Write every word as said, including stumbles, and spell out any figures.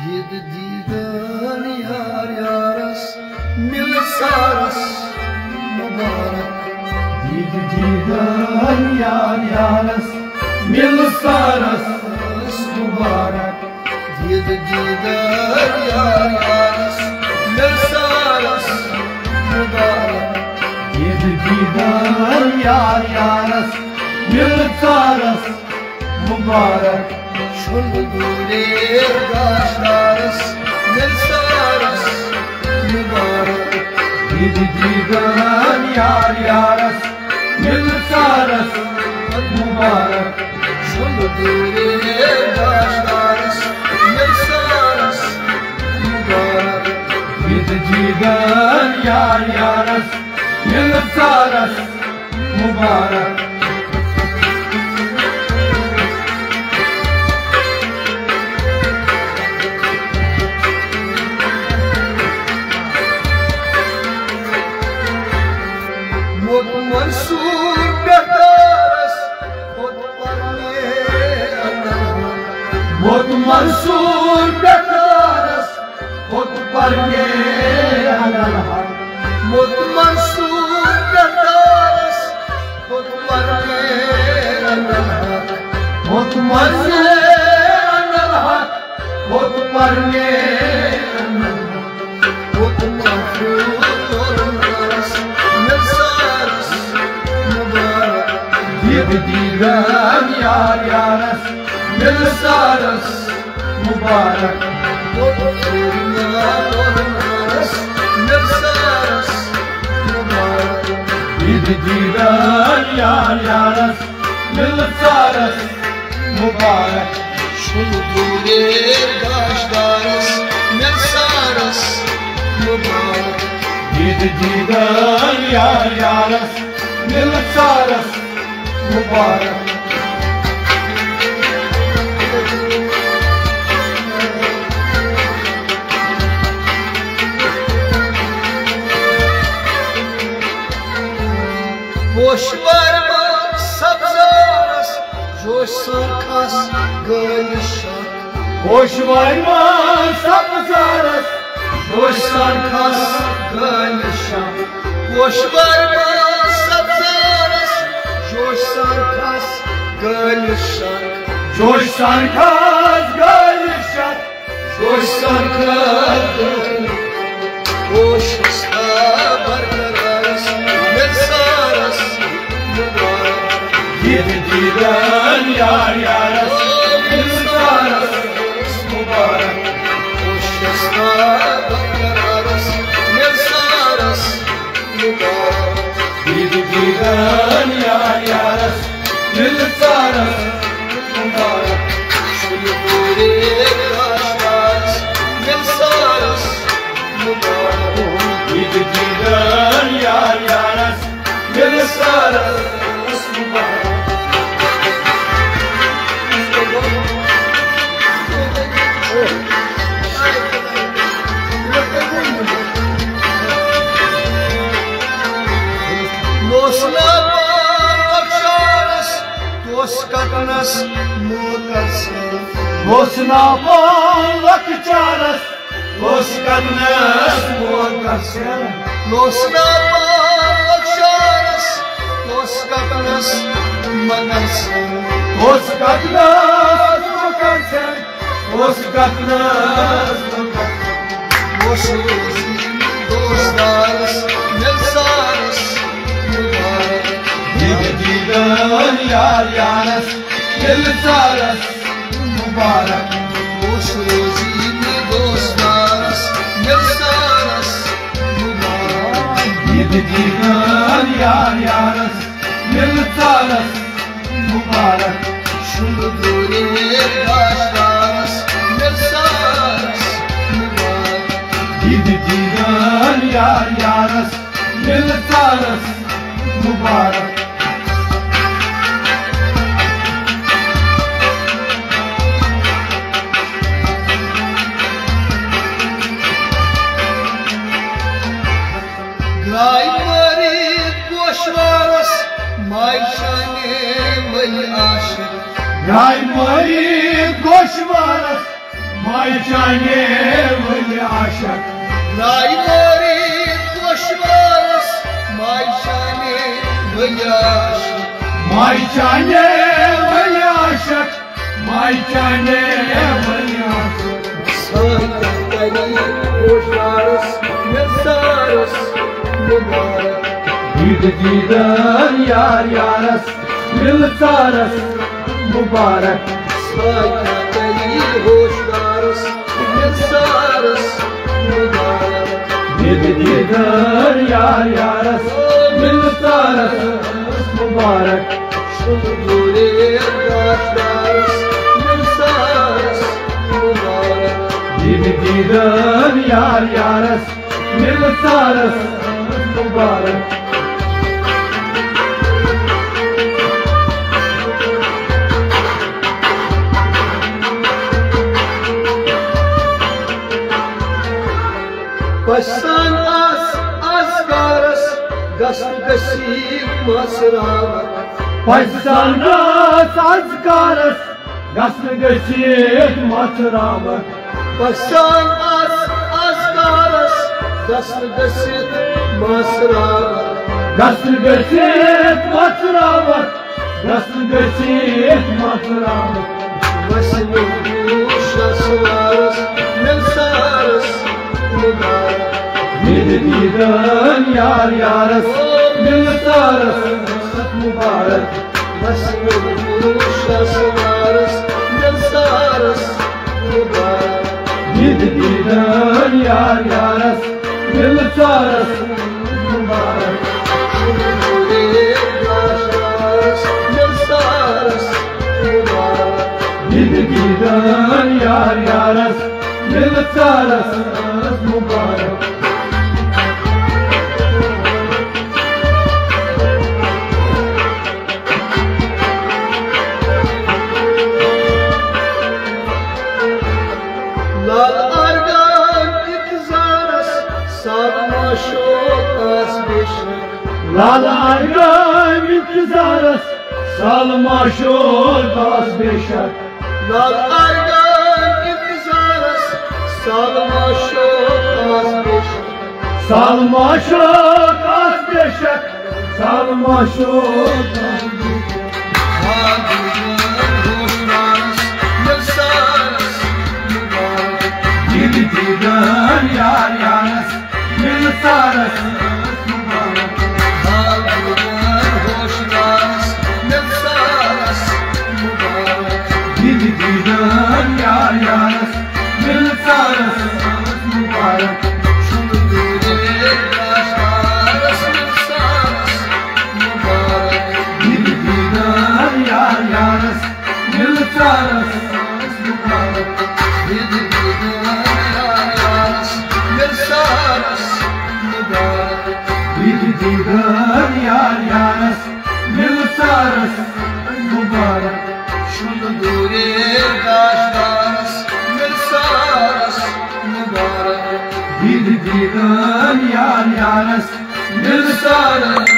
عید دیدن یار یارس مِلہٕ سارس مبارک۔ عید دیدن یار یارس مِلہٕ سارس مبارک۔ عید دیدن یار یارس مِلہٕ سارس مبارک۔ عید دیدن یار یارس مِلہٕ سارس مبارک۔ شُنٛد دوٗرے گاشدارس مِلہٕ سارس مبارک۔ عید دیدن یار یارس مِلہٕ سارس مبارک۔ شُنٛد دوٗرے گاشدارس مِلہٕ سارس مبارک۔ عید دیدن یار یارس مِلہٕ سارس مبارک۔ موت منصور بیدارس کھوٚت پرنے انل حق۔ موت منصور بیدارس کھوٚت پرنے انل حق۔ موت منصور بیدارس کھوٚت پرنے انل حق۔ موت پرنے انل حق۔ کھوٚت پرنے انل حق۔ کھوٚت محفوظ نورس مِلہٕ سارس مبارک۔ عید دیدن یار یارس مِلہٕ سارس مبارک۔ کھوٚت محفوظ نورس مِلہٕ سارس مبارک۔ عید دیدن یار یارس مِلہٕ سارس مبارک۔ شُنٛد دوٗرے گاشدارس مِلہٕ سارس مبارک۔ عید دیدن یار یارس مِلہٕ سارس مبارک۔ پوشوار سبزارس جوش سان کھس گٲلِس شاہ۔ پوشوار سبزارس جوش سان کھس گٲلِس شاہ۔ پوشوار سبزارس جوش سان کھس گٲلِس شاہ۔ جوش سان کھس گٲلِس شاہ۔ جوش سان کھس گٲلِس شاہ۔ جوش سان برقرارس مِلہٕ سارس مبارک۔ عید دیدن یار یارس مِلہٕ سارس مبارک۔ جوش سان برقرارس مِلہٕ سارس مبارک۔ عید دیدن یار یارس مِلہٕ سارس مبارک۔ شُنٛد دوٗرے گاشدارس مِلہٕ سارس مبارک۔ عید دیدن یار یارس مِلہٕ سارس مبارک۔ لوسنا پان لۄکچارس، توس کتنس موکل سر۔ لوسنا پان لۄکچارس، توس کتنس موکل سر۔ لوسنا پان لۄکچارس، توس کتنس مگر سر۔ توس کتنس موکل سر۔ اوس کتنس اوس روزی دوستارس مِلہٕ سارس مبارک۔ عید دیدن یار یارس مِلہٕ سارس مبارک۔ اوس روزی دوستارس مِلہٕ سارس مبارک۔ عید دیدن یار یارس مِلہٕ سارس مبارک۔ شُنٛد دوٗرے گاشدارس مِلہٕ سارس مبارک۔ عید دیدن یار یارس مِلہٕ سارس مبارک۔ گاے مٲرِتھ گوشوارس ماے شانے ؤلۍ عاشق۔ گاے مٲرِتھ گوشوارس ماے چانے ؤلۍ عاشق۔ ناے مورِ پوشوارس، ماے چانے ؤلۍ عاشق۔ ماے چانے ؤلۍ عاشق، ماے چانے ؤلۍ عاشق۔ ساے کیٛاہ کَرِ پوشوارس، مِلژارس مُبارک۔ دید دیدار یار یارس، مِلژارس مُبارک۔ ساے کیٛاہ کَرِ پوشوارس، مِلژارس مُبارک۔ دید دیدار یار یارس، مِلژارس مُبارک۔ شُکر گُزار داشدارس، مِلژارس مُبارک۔ دید دیدار یار یارس، مِلژارس مُبارک۔ پسان آس آس کارس، گژھ گژھی مس راوت۔ پسان آس آس کارس، گژھ گژھِتھ مس راوت۔ پسان آس آس کارس، گژھ گژھِتھ مس راوت۔ گژھ گژھِتھ مس راوت، گژھ گژھِتھ مس راوت۔ وسمِ گوش سوارس، مِلژارس مُبارک۔ دید دیدار یار یارس، مِلژارس مُبارک۔ وسمِ گوش سوارس، مِلژارس مُبارک۔ دید دیدار یار یارس، مِلژارس مُبارک۔ مِلژارس مُبارک۔ دید دیدار یار یارس، مِلژارس مُبارک۔ لال ارغام انتظارس، سال معشوق آس بے شک۔ لال ارغام انتظارس، سال معشوق آس بے شک۔ لال ارغام انتظارس، سال معشوق آس بے شک۔ سال معشوق آس بے شک، سال معشوق آس بے شک۔ دید دیدار یار یارس، مِلژارس مُبارک۔ دید دیدار یار یارس، مِلژارس مُبارک۔ دید دیدار یار یارس، مِلژارس مُبارک۔ دید دیدار یار یارس، مِلژارس مُبارک۔ دید دیدار یار یارس، مِلژارس مُبارک۔ شُل دوٗرے داشدارس، مِلژارس مُبارک۔ دید دیدار یار یارس، مِلژارس